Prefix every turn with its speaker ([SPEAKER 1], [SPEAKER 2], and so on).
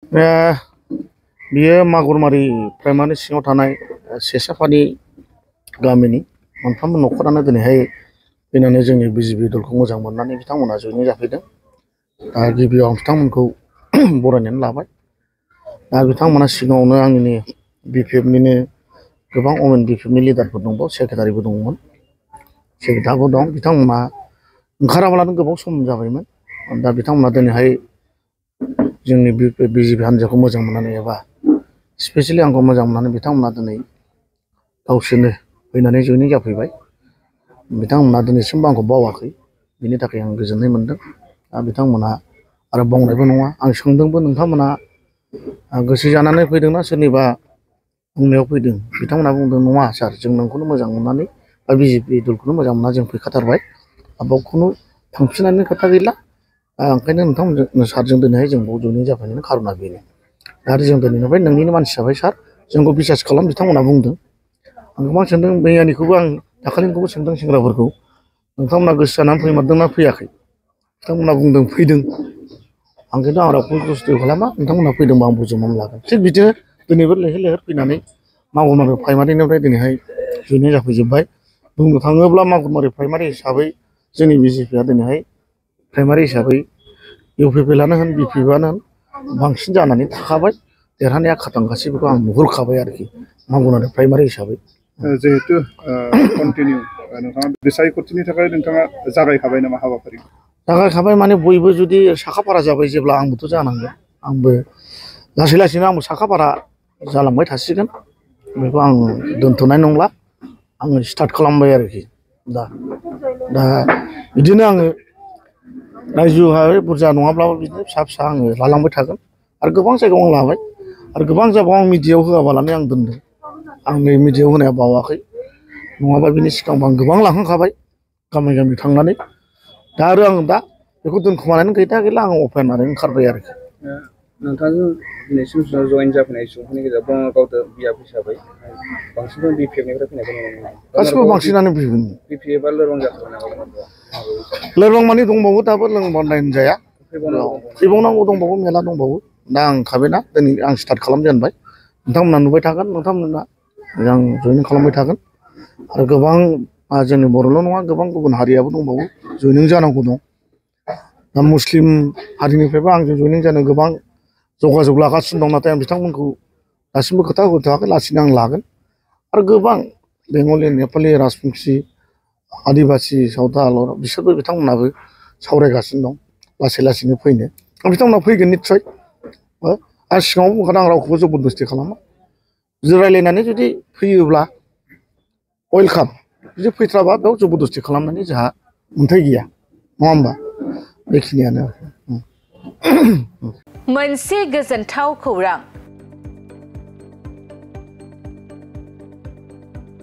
[SPEAKER 1] बियो मागुरमारि प्राइमारि सिङाव थानाय सेसाफानि गामिनि मोनफ्रोमबो न'खरानो दिनैहाय फैनानै जोंनि बिजेपि दलखौ मोजां मोननानै बिथांमोना जयनिं जाफैदों। दा गिबियाव आं बिथांमोनखौ बरायनानै लाबाय। दा बिथांमोना सिगाङावनो आंनि बिपिएफनिनो गोबां अमेन बिपिएफनि लिडारफोर दंबावो, सेक्रेटारिबो दंमोन, सेक्रेटारिबो दं। बिथांमोना ओंखाराब्लानो गोबाव सम जाबायमोन। दा बिथांमोना दिनैहाय जोंनि बिजेपि हान्जाखौ मोजां मोननानै एबा स्पेसियेलि आंखौ मोजां मोननानै बिथांमोना दिनै गावसोरनो फैनानै जयनिं जाफैबाय। बिथांमोना दिनैसिमबो आंखौ बावाखै, बिनि थाखाय आं गोजोननाय मोनदों। दा बिथांमोना आरो बावनायबो नङा। आं सोंदोंबो नोंथांमोना गोसो जानानै फैदोंना सोरनिबा बुंनायाव फैदों? बिथांमोना बुंदों नङा सार, जों नोंखौनो मोजां मोननानै बा बिजेपि दलखौनो मोजां मोनना जों फैखाथारबाय, बाव खुनु थांफिननायनि खोथा गैला। ओंखायनो नोंथांमोनजों सारजों दिनैहाय जों बाव जयनिं जाफैनायनि खार'ना बेनो। आरो जों दिनैनिफ्राय नोंनिनो मानसि जाबाय सार, जोंखौ बिसास खालाम बिथांमोना बुंदों। आं गोबां सोंदों, मैयानिखौबो आं दाखालिनिखौबो सोंदों सेंग्राफोरखौ, नोंथांमोना गोसो जानानै फैमारदोंना फैयाखै? बिथांमोना बुंदों फैदों। आं खिन्थु आं रावखौबो जस्ति खालामा, नोंथांमोना फैदोंबा आं बजबनानै लागोन। थिग बिदिनो दिनैबो लैहोर लैहोर फैनानै मागुरमारि प्राइमारिनिफ्राय दिनैहाय जयनिं जाफैजोब्बाय। बुंनो थाङोब्ला मागुरमारि प्राइमारि हिसाबै जोंनि बिजेपिआ दिनैहाय प्राइमारि हिसाबै इउपिपिएलआनो होन बिपिएफआनो होन बांसिन जानानै थाखाबाय। देरहानाया खाथां गासैबो आं नुहुरखाबाय आरोखि मागुरमारि प्राइमारि हिसाबै।
[SPEAKER 2] जिहेतु कन्टिनिउ नोंथाङा बिसायख'थिनि थाखाय नोंथाङा जागायखाबाय नामा हाबाफारि?
[SPEAKER 1] जागायखाबाय माने बयबो जुदि साखाफारा जाबाय जेब्ला आंबोथ' जानांगोन। आंबो लासै लासैनो आंबो साखाफारा जालांबाय थासिगोन। बेखौ आं दोनथ'नाय नंला, आङो स्टार्ट खालामबाय आरोखि दा बिदिनो आङो रायजोआव बुरजा नङाब्लाबो बिदिनो फिसा फिसा आङो लालांबाय थागोन। आरो गोबां जायगायाव आं लाबाय, आरो गोबां जायगायाव आं मिडियायाव होआबालानो आं दोनदों। आं नै मिडियायाव होनाया बावाखै, नङाबा बिनि सिगांबो आं गोबां लाखांखाबाय गामि गामि थांनानै। दा आरो आं दा बेखौ दोनखुमानानै गैथा गैला, आं अपेनारि ओंखारबाय आरोखि।
[SPEAKER 3] नोंथांजों दिनैसिम जयेन जाफैनाय सुबुंफोरनि गेजेराव बङाइगाव बियाब हिसाबै बांसिन बिपिएफनिफ्राय फैनायखौ नुनो मोनो।
[SPEAKER 1] गासिबो बांसिनानो बिपिएफनि।
[SPEAKER 3] बिपिएफआ लोरबां जाथारबाय नामा?
[SPEAKER 1] लोरबां मानि दंबावो, दाबो लोंबानाय होनजाया, फैबावनांगौ दंबावो, मेला दंबावो। दा आं ओंखारबायना, दिनै आं स्टार्ट खालामजेनबाय। नोंथांमोना नुबाय थागोन, नोंथांमोना आं जयनिं खालामबाय थागोन। आरो गोबां जोंनि बर'ल' नङा, गोबां गुबुन हारियाबो दंबावो जयनिं जानांगौ दं। दा मुस्लिम हारिनिफ्रायबो आंजों जयनिं जानो गोबां जगाजग लागासिनो दं, नाथाय आं बिथांमोनखौ दासिमबो खोथा होथ'वाखै, लासैनो आं लागोन। आरो गोबां बेंगलि, नेपालि, राजबंसि, आदिबासि, सावथाल बिसोरबो बिथांमोनाबो सावरायगासिनो दं लासै लासैनो फैनो। बिथांमोना फैगोन निस्सय। आं सिगाङाव बुंखादों, आं रावखौबो जबरदस्ति खालामा। जुदि रायज्लायनानै जुदि फैयोब्ला वेलकाम, जुदि फैथ्राबा बेयाव जबरदस्ति खालामनानै जोंहा मोन्थाय गैया, नङा होमबा? बेखिनियानो।
[SPEAKER 4] मोनसे गोजोनथाव खौरां।